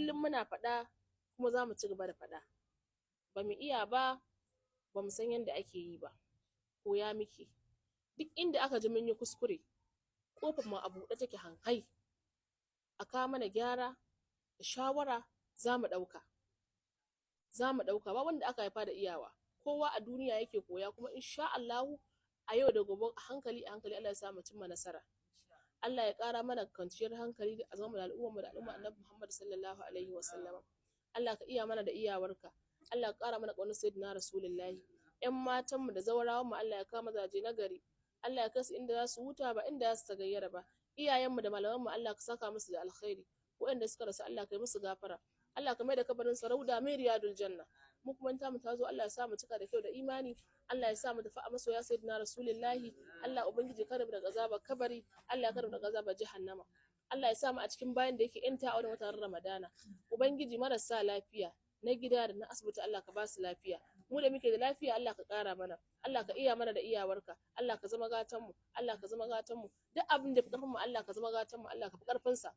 Kullum muna faɗa kuma za mu ci gaba da faɗa. Ba mu iya ba, ba mu san yadda ake yi ba. Koya muke. Duk inda aka ji mun yi kuskure, ƙofar mu a buɗe take hanhai. A kawo mana gyara da shawara, za mu ɗauka. Za mu ɗauka. Ba wanda aka haifa da iyawa. Kowa a duniya yake koya, kuma insha Allahu a yau da gobe, a hankali a hankali, Allah ya sa mu cimma nasara. Allah ya ƙara mana kwanciyar hankali da azama da al'ummar mu da al'ummar Annabi Muhammad sallallahu alaihi wa sallama. Allah ka iya mana da iyawarka. Allah ka ƙara mana ƙaunar Sayyidina Rasulullahi. Ƴan matan mu da zawarawan mu, Allah ya kawo mazaje na gari. Allah ya kai su inda za su huta, ba inda za su tagayyara ba. Iyayen mu da malaman mu, Allah ka saka musu da alkhairi. Waɗanda suka rasu, Allah ka yi musu gafara. Allah ka mai da kabarin su rauda min riyadul janna. Mu kuma ta mu ta zo, Allah ya sa mu cika da kyau da imani. Allah ya sa mu tafi a masoya Sayyidina Rasulullahi. Allah Ubangiji kare mu daga azabar kabari. Allah ya kare mu daga azabar jahannama. Allah ya sa mu a cikin bayan da yake yanta a wannan watan Ramadana. Ubangiji, marasa lafiya na gida da na asibiti, Allah ka ba su lafiya. Mu da muke da lafiya, Allah ka ƙara mana. Allah ka iya mana da iyawarka. Allah ka zama gatan mu. Allah ka zama gatan mu. Duk abin da fi karfin mu, Allah ka zama gatan mu. Allah ka fi karfin sa.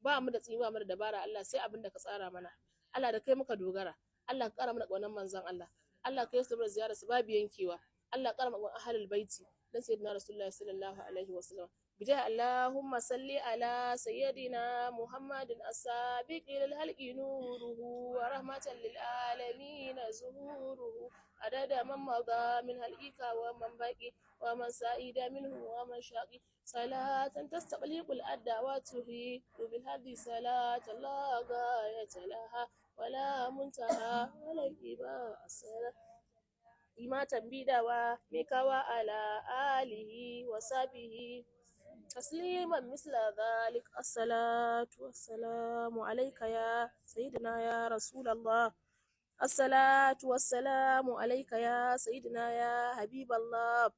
Ba mu da tsimi, ba mu da dabara, Allah, sai abin da ka tsara mana. Allah, da kai muka dogara. Allah ka ƙara mana ƙaunar manzon Allah. Allah ka yi su ziyarar su babu yankewa. Allah ka ƙara mana ƙaunar ahlul baiti dan Sayyidina Rasulullahi sallallahu alaihi wasallam. بجاه اللهم صل على سيدنا محمد السابق للخلق نوره ورحمة للعالمين ظهوره، عدد من مضى من خلقك ومن بقي ومن سعيد منه ومن شقي، صلاة تستغلق الأدى وتحيط بالهدي، صلاة لا غاية لها ولا منتهى ولا إباء الصلاة ما تنبيدوا مك وعلى آله وصحبه تسليما مثل ذلك. الصلاة والسلام عليك يا سيدنا يا رسول الله. الصلاة والسلام عليك يا سيدنا يا حبيب الله.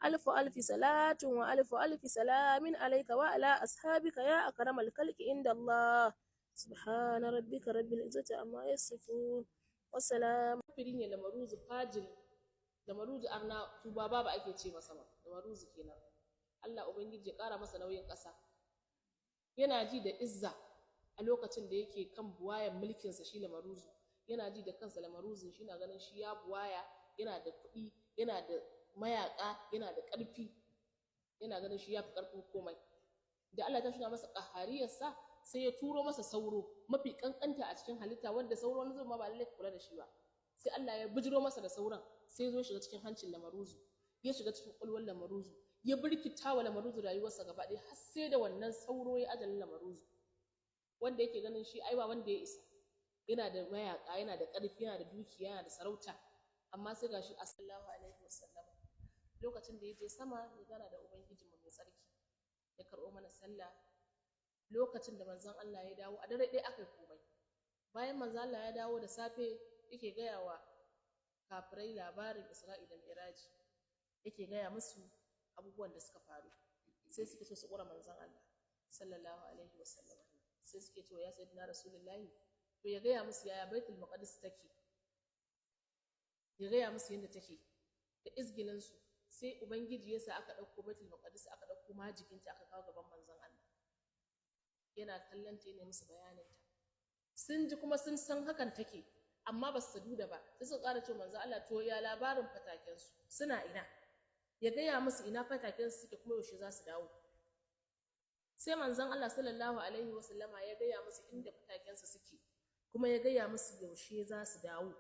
ألف ألف صلاة وألف ألف سلام عليك وعلى أصحابك يا أكرم الخلق عند الله. سبحان ربك رب العزة عما يصفون والسلام. Kafiri ne Lamaruzu, fajiri Lamaruzu, arna tuba babu ake ce masa ba Lamaruzu kenan. Allah Ubangiji ya ƙara masa nauyin ƙasa. Yana ji da izza a lokacin da yake kan buwayan mulkinsa. Shi Lamaruzu yana ji da kansa. Lamaruzu shi na ganin shi ya buwaya, yana da kuɗi, yana da mayaƙa, yana da ƙarfi, yana ganin shi ya fi ƙarfin komai. Da Allah ta shuna masa ƙahariyarsa, sai ya turo masa sauro mafi ƙanƙanta a cikin halitta, wanda sauro wani zuma ba lallai ka kula da shi ba. Sai Allah ya bijiro masa da sauran, sai ya zo shiga cikin hancin Lamaruzu, ya shiga cikin ƙwaƙwalwar Lamaruzu, ya birkita wa Lamaruzu rayuwarsa gaba ɗaya, har sai da wannan sauro ya ajalin Lamaruzu, wanda yake ganin shi ai ba wanda ya isa, yana da mayaƙa, yana da ƙarfi, yana da dukiya, yana da sarauta. Amma sai gashi sallallahu alaihi wasallam, lokacin da ya je sama ya gana da Ubangijinmu mai tsarki, ya karɓo mana sallah. Lokacin da manzon Allah ya dawo, a dare ɗaya aka yi komai. Bayan manzon Allah ya dawo da safe, yake gaya wa kafirai labarin Isra'i da Mi'raji, yake gaya musu abubuwan da suka faru. Sai suke so su ƙura manzon Allah sallallahu alaihi wasallam. Sai suke cewa, ya Sayyidina Rasulullahi, to ya gaya musu yaya Baitul Maqdis take, ya gaya musu yadda take da izgilinsu. Sai Ubangiji ya sa aka ɗauko Baitul Maqdis, aka ɗauko majiginta, aka kawo gaban manzon Allah. Yana kallon ta, yana musu bayaninta. Sun ji kuma sun san hakan take, amma ba su saduda ba. Sai suka ƙara cewa manzon Allah, to ya labarin fatakensu, suna ina? Ya gaya musu ina fatakensu suke, kuma yaushe za su dawo. Sai manzon Allah sallallahu alaihi wasallama ya gaya musu inda fatakensu suke, kuma ya gaya musu yaushe za su dawo.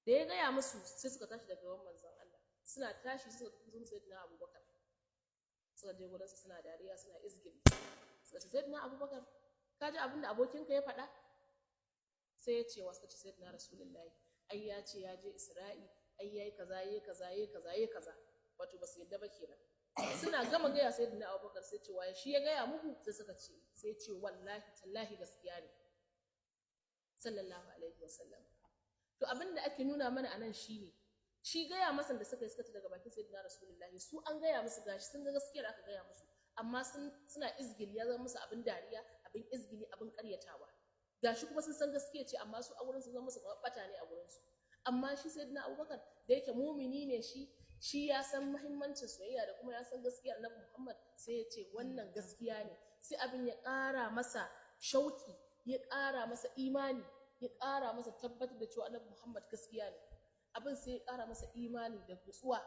Da ya gaya musu, sai suka tashi daga gaban manzon Allah. Suna tashi suka zo Sayyidina Abubakar. Suka je gurinsa suna dariya, suna izgili. Suka ce, "Sayyidina Abubakar, ka ji abin da abokinka ya faɗa?" Sai ya ce wa, suka ce, "Sayyidina Rasulullahi, ai ya ce ya je Isra'i, ai yayi kaza, yayi kaza, yayi kaza, yayi kaza." Wato ba su yadda ba kenan. Suna gama gaya Sayyidina Abubakar, sai ce, "Waye shi ya gaya muku?" Sai suka ce, sai ce, "Wallahi tallahi gaskiya ne." Sallallahu alaihi wasallam. To abin da ake nuna mana anan shine, shi gaya masa da suka yi, suka ci daga bakin Sayyidina Rasulullahi, su an gaya musu, gashi sun ga gaskiyar aka gaya musu, amma suna izgili, ya zama musu abin dariya, abin izgili, abin karyatawa. Gashi kuma sun san gaskiya ce, amma su a wurin su zama musu kamar bata ne a wurin su. Amma shi Sayyidina Abubakar, da yake mumini ne shi, shi ya san muhimmancin soyayya da kuma ya san gaskiyar Annabi Muhammad, sai ya ce wannan gaskiya ne. Sai abin ya ƙara masa shauki, ya ƙara masa imani, ya ƙara masa tabbatar da cewa Annabi Muhammad gaskiya ne. Abin sai ya ƙara masa imani da nutsuwa.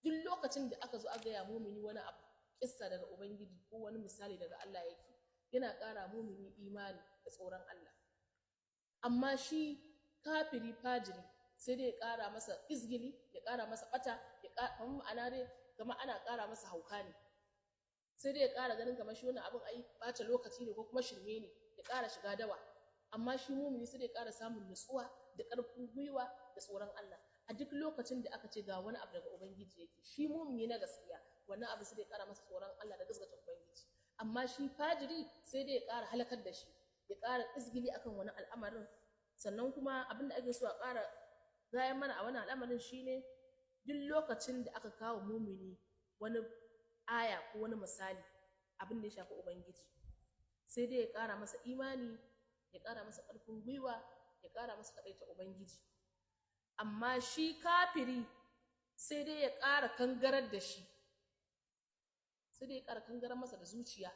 Duk lokacin da aka zo aka gaya mumini wani abu, kissa daga Ubangiji ko wani misali daga Allah yake, yana ƙara mumini imani da tsoron Allah. Amma shi kafiri fajiri sai dai ya ƙara masa izgili, ya ƙara masa ɓata, ya ƙara ma'ana dai kamar ana ƙara masa hauka ne. Sai dai ya ƙara ganin kamar shi wannan abin ai ɓata lokaci ne ko kuma shirme ne, ya ƙara shiga dawa. Amma shi mumini sai dai ya ƙara samun nutsuwa da ƙarfin gwiwa da tsoron Allah. A duk lokacin da aka ce ga wani abu daga Ubangiji yake, shi mumini na gaskiya wannan abu sai dai ya ƙara masa tsoron Allah da gaskata Ubangiji. Amma shi fajiri sai dai ya ƙara halakar da shi, ya ƙara izgili akan wani al'amarin. Sannan kuma abin da ake so a ƙara gayan mana a wannan al'amarin shine, duk lokacin da aka kawo mumini wani aya ko wani misali abin da ya shafi Ubangiji, sai dai ya ƙara masa imani, ya ƙara masa ƙarfin gwiwa, ya ƙara masa kaɗaita Ubangiji. Amma shi kafiri sai dai ya ƙara kangarar da shi, sai dai ya ƙara kangarar masa da zuciya,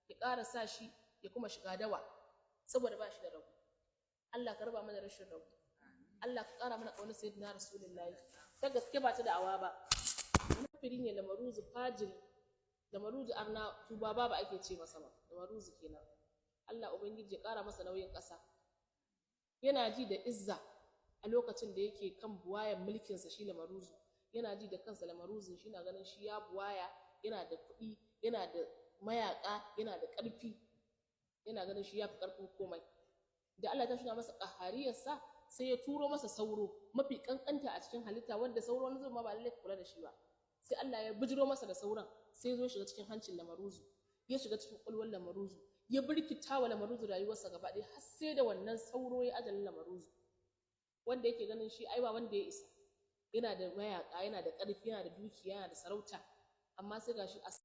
ya ƙara sa shi ya kuma shiga dawa, saboda ba shi da rabo. Allah ka raba mana rashin rabo. Allah ka ƙara mana ƙaunar Sayyidina Rasulullahi ta gaske, ba ta da'awa ba. Kafiri ne Lamaruzu, fajiri Lamaruzu, arna tuba babu ake ce masa ba, Lamaruzu kenan. Allah Ubangiji ya ƙara masa nauyin ƙasa. Yana ji da izza a lokacin da yake kan buwayan mulkinsa. Shi Lamaruzu yana ji da kansa. Lamaruzun shi na ganin shi ya buwaya, yana da kuɗi, yana da mayaƙa, yana da ƙarfi, yana ganin shi ya fi ƙarfin komai. Da Allah ta shuna masa ƙahariyarsa, sai ya turo masa sauro mafi ƙanƙanta a cikin halitta, wanda sauro wani zuma ba lallai ka kula da shi ba. Sai Allah ya bijiro masa da sauran, sai ya zo shiga cikin hancin Lamaruzu, ya shiga cikin ƙwaƙwalwar Lamaruzu, ya birkita wa Lamaruzu rayuwarsa gaba ɗaya, har sai da wannan sauro ya ajalin Lamaruzu, wanda yake ganin shi ai ba wanda ya isa, yana da mayaƙa, yana da ƙarfi, yana da dukiya, yana da sarauta. Amma sai gashi a